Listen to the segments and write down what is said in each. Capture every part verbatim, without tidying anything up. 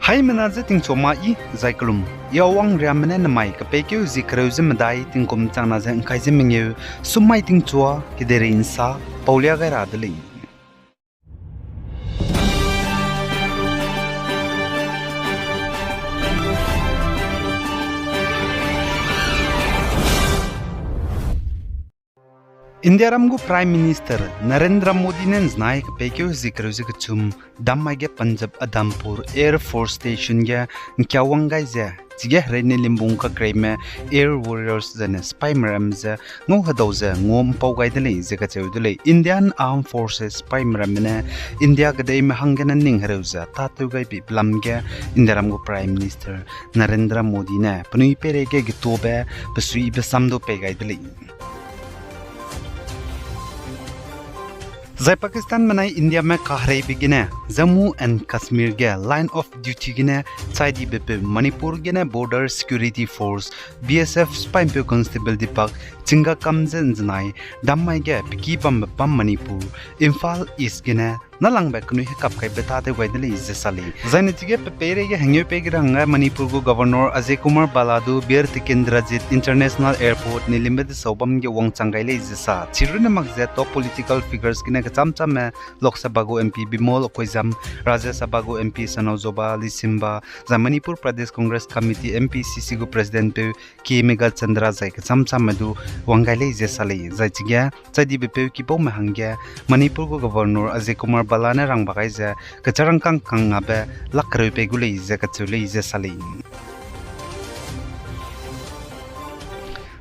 Haimena je tingchua ma i, zai kelum. I Awang Riamme ne nemai kepeikeu zie kereu ze medai tingkum changna ze ngkai ze mengeu, summai tingchua kedeirei nsa paulia gai ra de lei. Indiaram gu Prime Minister Narendra Modi ne nzenai kepeikeu hezie kereu ze kechum, dammai ge Punjab Udhampur Air Force Station ge ngkiawang gai ze, chige hereine limbung kakreime Air Warriors zene sipaime ramme ze ngau hedau ze ngua mpau gai de lei ze kacheu de lei. Indian Armed Forces sipaime ramme ne India kedeime hanggene ning hereu ze tâtew gai beibe lam ge Indiaram gu Prime Minister Narendra Modi ne penui peireige getuabe besuibe sam du pei gai de lei. Zai Pakistan menai Indiame kahereibe gene Jammu and Kashmir ge Line of Duty gene chai dibe peu Manipur gene Border Security Force, B S F sipaipeu Constable Deepak chingga kam ze nzenai dammai ge peki bambe bam Manipur, Imphal East gene nâlangbe kenui hekap kaibe tâtew gai de lei ze sa lei. Zaine chige pe peireige hengeu pei ge ra hangge Manipur gu Governor Ajay Kumar Bhalla du Bir Tikendrajit International Airport neilimbe desau bam ge wangchang gai lei ze sa. Chirunne mak ze top political figures gene kechâm châmme Lok Sabha gu M P Bimol Akoijam, Rajya Sabha gu M P Sanajaoba Lishimha, zai Manipur Pradesh Congress Committee, M P C C gu President peu K Meghachandra zai kechâm châmme du wang gai lei ze sa lei. Zai chige chai dibe peu kibaume hangge Manipur gu Governor Ajay Kumar Bhalla ne rangba gai ze kecharangkâng kangngabe lak kereu pei gu lei ze kacheu lei ze sa lei.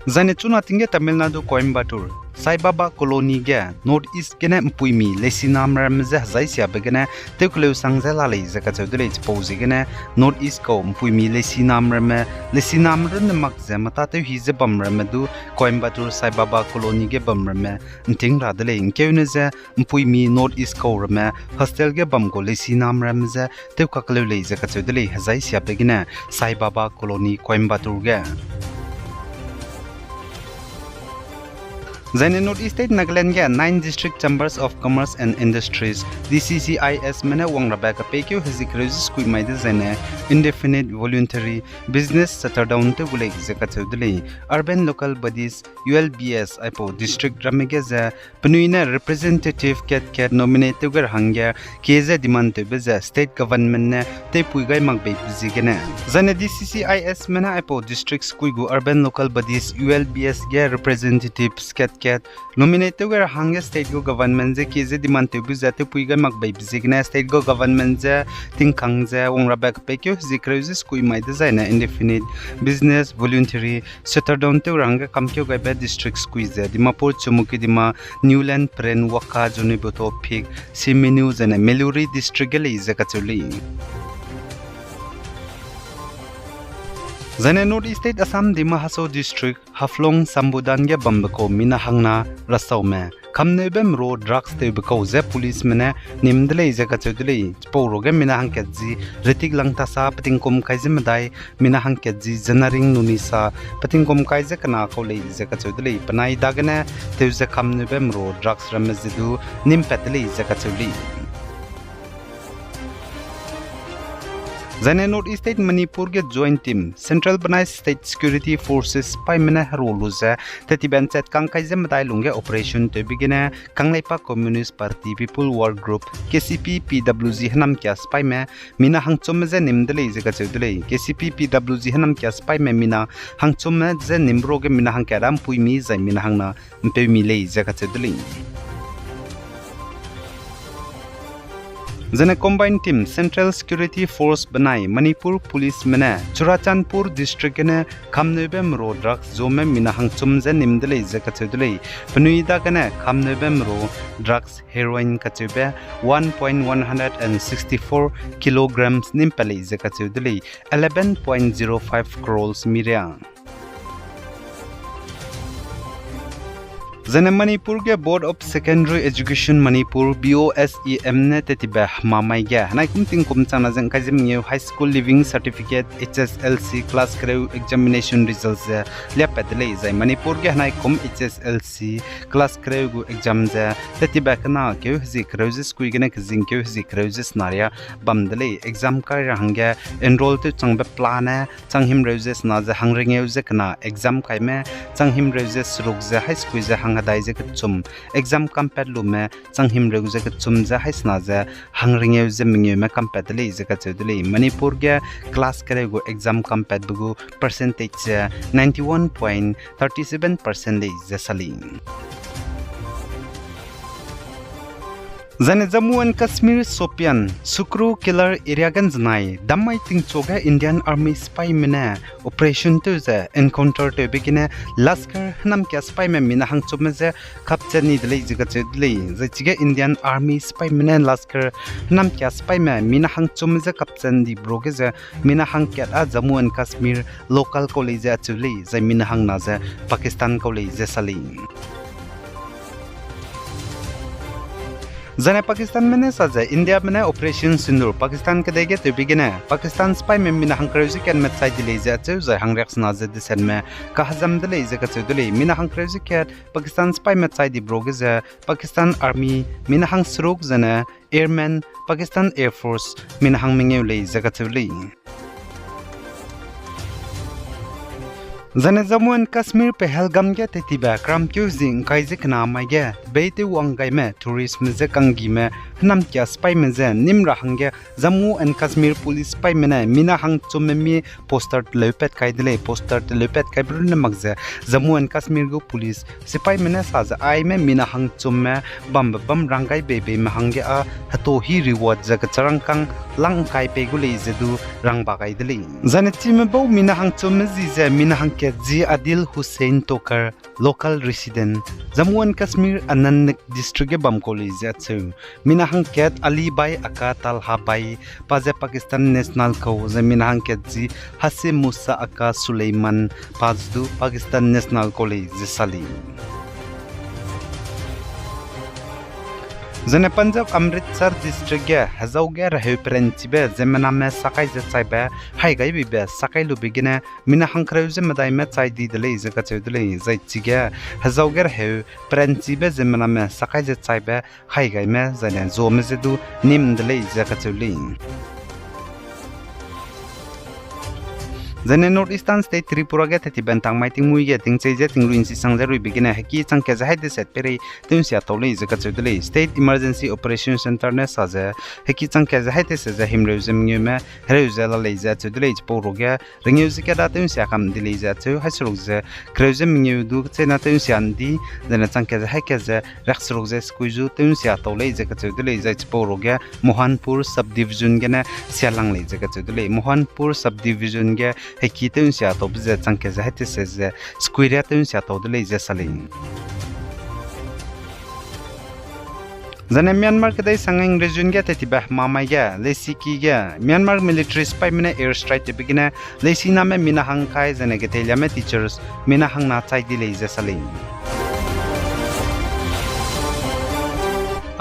Zaine chuna ting ge Tamil Nadu Coimbatore Sai Baba Colony ge North East gene mpuimi leisiname ramme je hezai siabe gene tewkeleusang ze la lei ze kacheu de lei. Chipau ziegene North East kau mpuimi leisiname ramme, leisiname runne mak ze metâtew hi ze bam ramme du Coimbatore Sai Baba Colony ge bam ramme nting ra de lei. Ngkeune ze mpuimi North East kau ramme hostel ge bam gu leisiname ramme je tewkakeleu lei ze kacheu de lei hezai siabe gene Sai Baba Colony Coimbatore ge. Zaine North East State Nagaland ge nine District Chambers of Commerce and Industries, D C C I S me ne wangrabe kepeikeu hezie kereu ze sukui mai dezaine indefinite voluntary business shutdown tew gu lei ze kacheu de lei. Urban Local Bodies, U L B S, aipau district ramme ge ze penui ne representative kat-kat nominate tew gai ra hangge kie ze demand tewbe ze state government ne tewpui gai mak beibe ziegene. Zaine D C C I S me ne aipau district sukui gu urban local bodies, U L Bs ge representatives kat-kat nominate tew gai ra hangge state gu government je kie ze demand tewbe ze tewpui gai mak beibe ziegene state gu government je tingkang ze wangrabe kepeikeu hezie kereu ze sukui mai dezaine indefinite business voluntary shutdown tew ra hangge kamkeu gaibe district sukui ze Dimapur, Chumoukedima, Newland, Peren, Wokha, Zunheboto, Phek, Simenu zaine Meluri district ge lei ze kacheu lei. Zaine North East State Assam Dima Hasao District, Haflong Sambudan ge bambe kau mina hangna rasaume kamneube mero drugs tewbe kau ze policeme ne nim de lei ze kacheu de lei. Chipau ruage mina hangkat zi Ritik Langthasa petingkum kai ze medai, mina hangkat zi Zenaring Nunisa petingkum kai ze kena kau lei ze kacheu de lei. Penai dagene tew ze kamneube mero drugs ramme ze du nimpat de lei ze kacheu lei. Zaine North East State Manipur ge joint team, central benai state security forces paime ne hero lu ze, tetibe nchat kang kai ze medai lungge operation tewbe gene, Kangleipak Communist Party People Work Group, K C P P W G hênamkia sipaime mina hangchumme je nim de lei ze kacheu de lei. K C P P W G hênamkia sipaime mina hangchumme je nim ruage mina hangkat ra mpuimi zai mina hangna mpeumi lei ze kacheu de lei. Zaine combined team, Central Security Force benai Manipur Policeme ne Churachandpur District gene kamneube mero drugs zome mina hangchum ze nim de lei ze kacheu de lei. Penui dagene kamneube mero drugs heroin kacheube one point one hundred and sixty-four kilograms nimpat lei ze kacheu de lei, eleven point zero five crores miria. Zaine Manipur ge Board of Secondary Education Manipur, B O S E M ne tetibe hemamai ge henai kum tingkum changna ze ngkai ze mengeu High School Leaving Certificate, H S L C class kereu examination result ze liapat de lei, zai Manipur ge henai kum H S L C class kereu gu exam ze tetibe kena keu hezie kereu ze sekui gene kezing keu hezie kereu ze sena ria bam de lei. Exam kai ra hangge enroll tew changbe pla ne chang himreu ze sena ze hangringeu ze kena, exam kaime chang himreu ze seruk ze hai sekui ze hanghedai ze kechum, exam kampat lume chang himreu ze kechum ze hai sena ze hangringeu ze mengeume kampat de lei ze kacheu de lei. Manipur ge class kereu gu exam kampatbe gu percentage ze ninety one point thirty seven percent lei ze sa lei. Zaine Jammu and Kashmir Shopian, Sukru Kilar area ge nzenai dammai tingchuage Indian Army sipaime ne operation tew ze encounter tewbe gene Lashkar hênam kia sipaime mina hangchumme je kapchat ni de lei ze kacheu de lei. Zai chige Indian Army sipaime ne Lashkar hênam kia sipaime mina hangchumme je kapchat di bro ge ze mina hangkat â Jammu and Kashmir local kau lei ze acheu lei, zai mina hangna ze Pakistan kau lei ze sa lei. Zaine Pakistanme ne sa ze Indiame ne Operation Sindoor Pakistan kedei ge tewbe gene Pakistan sipaime mina hangkereu ze katme chai di lei ze acheu, zai hangriaksena ze desetme kahezam de lei ze kacheu de lei. Mina hangkereu ze kat Pakistan sipaime chai di bro ge ze Pakistan Army mina hangseruk zaine Airman, Pakistan Air Force mina hang mengeu lei ze kacheu lei. Zaine Jammu and Kashmir Pahalgam ge tetibe kramkeu zi ngkai ze kena mai ge beitew wang gaime touristme je kanggime hênam kia sipaime je nîm ra hangge Jammu and Kashmir Police sipaime ne mina hangchumme mi poster teleupat kai de lei. Poster teleupat kaibe runne mak ze Jammu and Kashmir gu police sipaime ne sa ze aime mina hangchumme bambe bam rang gai beibeime hangge â heto hi reward ze kecharangkâng lang ngkai pei gu lei ze du rang ba gai de lei. Zaine chime bau mina hangchumme zi ze mina hangkat zi Adil Hussain Tokar, local resident, Jammu and Kashmir Anantnag District ge bam kau lei ze acheu. Mina hangkat Ali Bhai aka Talha Bhai, pa ze Pakistan national kau, zai mina hangkat zi Hasim Musa aka Suleiman, pa ze du Pakistan national kau lei ze sa lei. Zaine Punjab Amritsar District ge hezau ge reheu peranchibe ziemmename sakai ze chaibe, hai gai beibe sakai lube gene mina hangkereu ze medaime chai di de lei ze kacheu de lei. Zai chige hezau ge reheu peranchibe ziemmename sakai ze chaibe hai gaime zaine zuame je du nîm de lei ze kacheu lei. Zaine North Eastern State Tripura ge tetibe ntang mai tingmuî ge tingchei ze tingrui nsisang ze ruibe gene heki changkat ze hai deset peirei tew nsia tau lei ze kacheu de lei. State Emergency Operation Centre ne sa ze heki changkat ze hai deset ze himreu ze mengeume hereu ze la lei ze acheu de lei. Chipau ruge rengeu ze kat â tew nsia kam di lei ze acheu, hai seruk ze kereu ze mengeu du kechena tew nsia ndi, zaine changkat ze hai kat ze riakseruk ze sekui zu tew nsia tau lei ze kacheu de lei. Zai chipau ruge Mohanpur Subdivision gene sialang lei ze kacheu de lei. Mohanpur Subdivision ge heki tew nsia taube ze changkat ze hai deset ze sekui ria tew nsia tau de lei ze sa lei. Zaine Myanmar kedei Sagaing Region ge tetibe hemamai ge leisiki ge Myanmar military sipaime ne air strike tewbe gene leisiname mina hang kai zaine keteiliame teachers mina hangna chai di lei ze sa lei.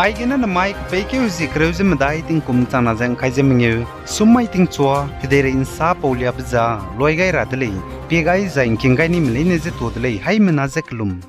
Aigene namai kepeikeu zie kereu ze medai tingkum changna ze ngkai ze mengeu, summai tingchua kedeirei nsa pauliabe ze luai gai ra de lei, pie gai zai ngking gai nime leine ze tuâ de lei, haimena ze kelum.